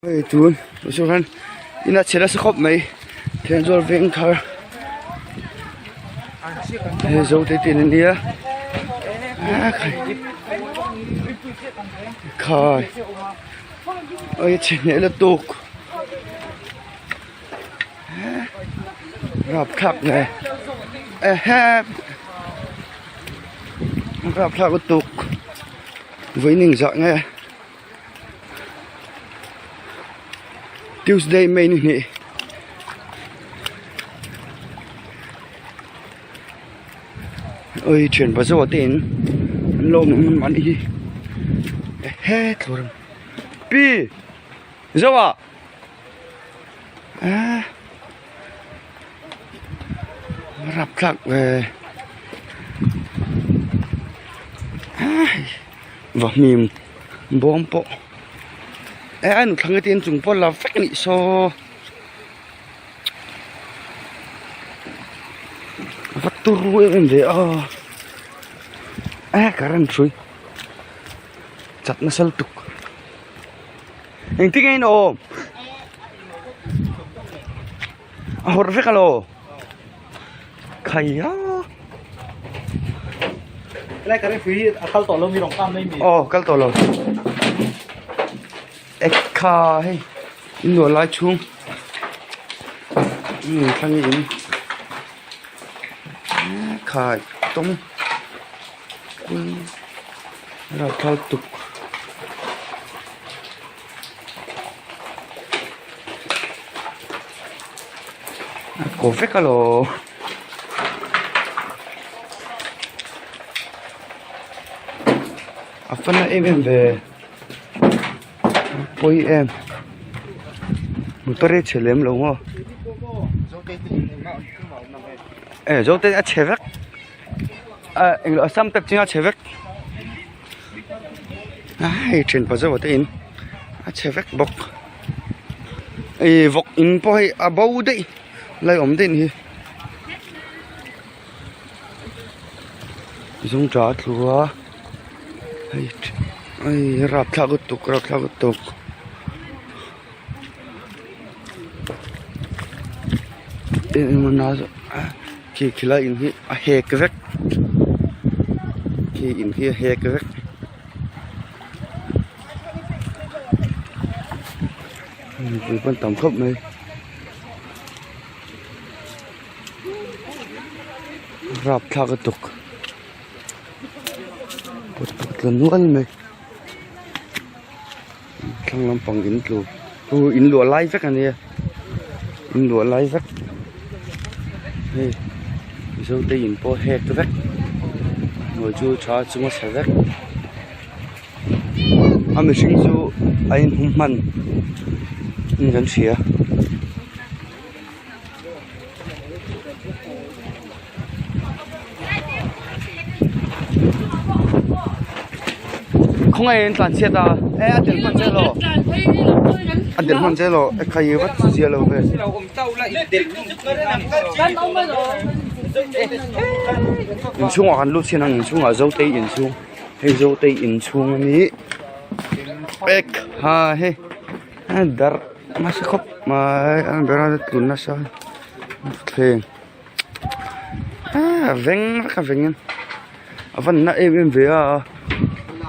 Hei tun chu hian in a chhe nasa khawp mai Thenzawl veng thar hei zo te tin ania a khai khai oi chhe hneh lutuk rapthlak nge ehe rapthlak lutuk vawiin zah nge. Tuesday May ni hnih oi thian pa zawh te in an lo awm ang an hi ehe thlawr ang pi zawh ah ah rapthlak ve ah. Vahmim bawm pawh eh a nuthlang te in chung pawh la vek a nih saw a va turu em em ve a eh current hrui chat nasa lutuk engtin nge in awm a hawrh vek alaw. Khaia Helai ka referee a kal tawh lo mi rawn kam mai mi. Aw kal tawh lo. Ekha hei in luah lai chhung um thlang in khai tawng ralthal tuk. A ko vek alaw a fan na em em ve pawi em motor hi a chhe lem lo maw e zo te a chhe vek a englo a sam tep chinga chhe vek. Hei thian pa zauh te in a chhe vek bawk ih vawk in pawh hei a bo daih lai awm daih ni hi zungtah a tlu a hei hei rapthlak lutuk rapthlak lutuk. Khi khilai in hi a hek vek khi in hi a hek vek mipui pawh an tam khawp mai rapthlak lutuk pawt pawt la nual mai. Thlang lampang in tlu chu in luah lai vek a nia in luah lai vek hei mizo te in pawh hek vek hnuai chu tha chung a chhe vek a mihring chu a inhum hman in kan hria. Khawngaih in tlan chhiat a e a tel hman che law a tel hman che law e khai vat zia lo ve inchhungah kan lut chin ang inchhungah zotei inchhung hei zotei inchhung a ni ek ha hei dar nasa khawp mai a ber a tlun nasa thleng. Ah veng vek a veng in a van na em em ve a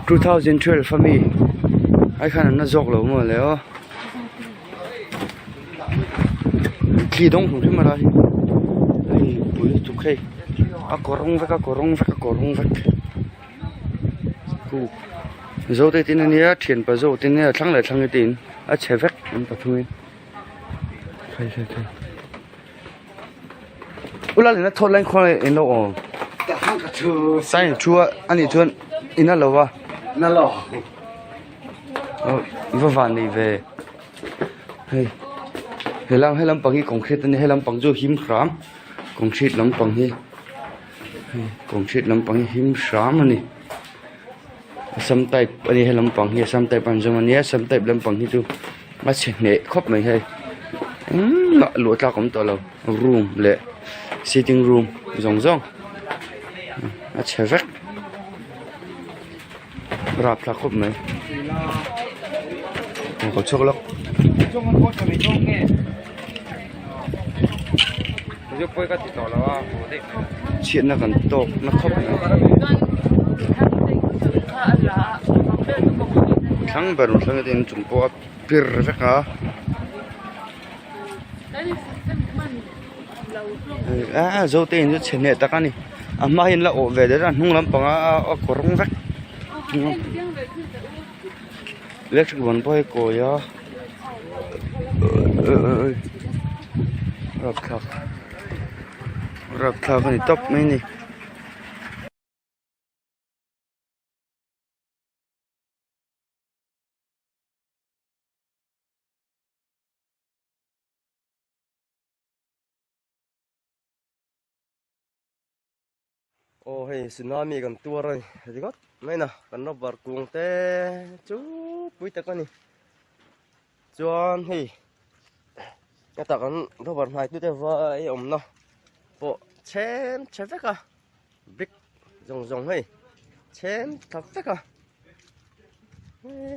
2012 ami ai khan an na zawk lo maw le aw thli dawng hlum hrim a lai hi hei pui lutuk hei a kawrawng vek a kawrawng vek a kawrawng vek khu zo te tin ania thianpa zo te nia thlang leh thlang te in a chhe vek an pathum in khai khai khai. Ula lehna thawt laiin khawnge in lo awm sign thu a anih chuan in a lo va aw i va van nei ve hei helam he lampang hi concrete ania he lampang chu him hram concrete lampang hi hei concrete lampang hi him hram ani assam type ani he lampang hi assam type an zawm ania assam type lampang hi chu a chhe hneh khawp mai hei engmah luah tlak a awm tawh lo room leh sitting room zawng zawng a chhe vek rapthlak khawp mai ka chhuak lawk. Chhiatna kan tawk na khawp mai. Thlang ber thlang te inchung pawh a pir vek a. A zote in chu chhe hneh tak a ni a hma hian la awh ve der a hnung lampang a a kawrawng vek electric ban pawh hi a kawi a rapthlak rapthlak a ni tawp mai a ni. Aw hei tsunami kan tuar a ni ringawt mai na kan rubber kung te chu pui tak a ni chuan hei hetah kan rubber hnai tu te vai awmna pawh chhem chhe vek a brick zawng zawng hei chhem tha vek a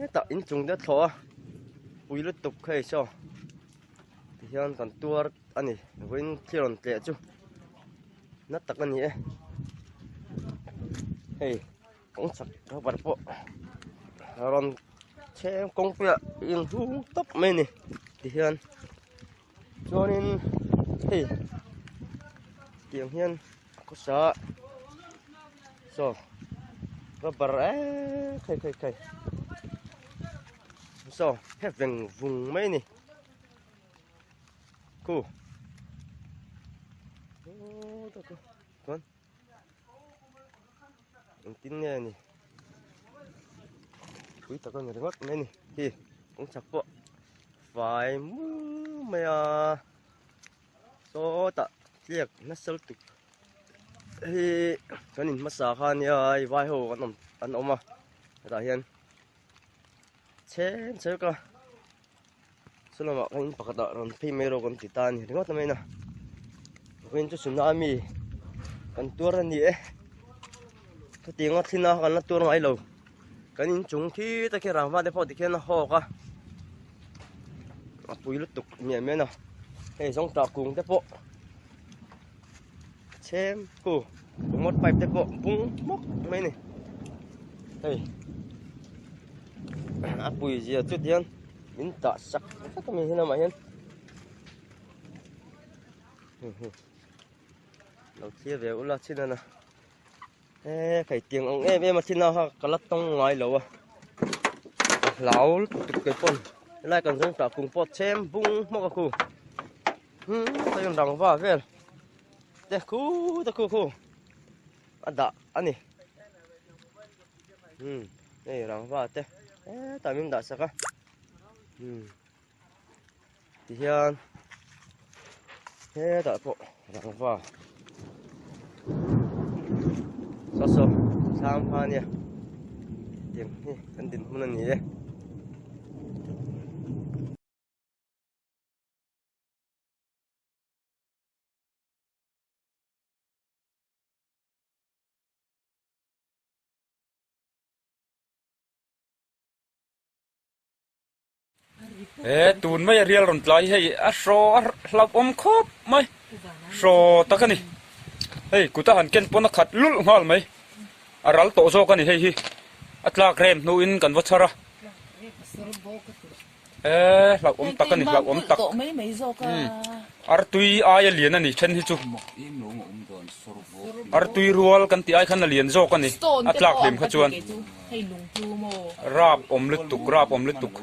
hetah inchung te a thlawh a pui lutuk hei saw tihian kan tuar a ni vawiin thil rawn tleh chu na tak a ni e hei kawng chak rubber pawh a rawn chhem kawngpuiah inhung tawp mai a ni tihian chuanin hei tiang hian a khawsa a saw rubber eee khai khai khai saw he veng vung mai a ni. Khu chuan engtin nge ni pui tak a ni ringawt mai a ni hi kawng chhak pawh fai mur mai a sawtah tliak nasa lutuk hi kan in hmasa kha ania vai ho an awm an awm a hetah hian chhem chhem ka. Saw lamah khan in pakhat ah rawn phei mai rawh kan ti ta a ni ringawt mai na vawiin chu tsunami kan tuar a ni e hetiang a thlen a kan la tuar ngai lo kan inchung khi te khi rangva te pawh tikhian a hawk a a pui lutuk miah miah a hei zawngtah kung te pawh chhem khu remote pipe te pawh bung hmawk mai a ni hei a pui zia chu tihian min tah sak vek a mi hi lamah hian lo thlir ve ula chin a na he kai tiang ang em em a thina kha ka la tawng ngai lo a ka hlau lutuk kei pawn helai kan zawng tah kung pawh chhem bung hmawk a khu hmm ka in rangva vel te khu te khu khu a dah a ni hmm hei rangva te hetah min dah sak a hmm tihian hetah pawh rangva saw saw sang kha ania tiang hi kan dinhmun a ni e. He tun mai a rial rawn tlai hei a hraw a hlauhawm khawp mai hraw tak a ni hei kut a han ken pawn a khat lulh nghal mai a ral tawh zawk a ni hei hi a tlak rem hnuin kan va chhar a. E hlauhawm tak a ni hlauhawm tak artui aia lian a ni then hi chu artui rual kan tih ai khan a lian zawk a ni a tlak hlim kha chuan rap awm lutuk rap awm lutuk.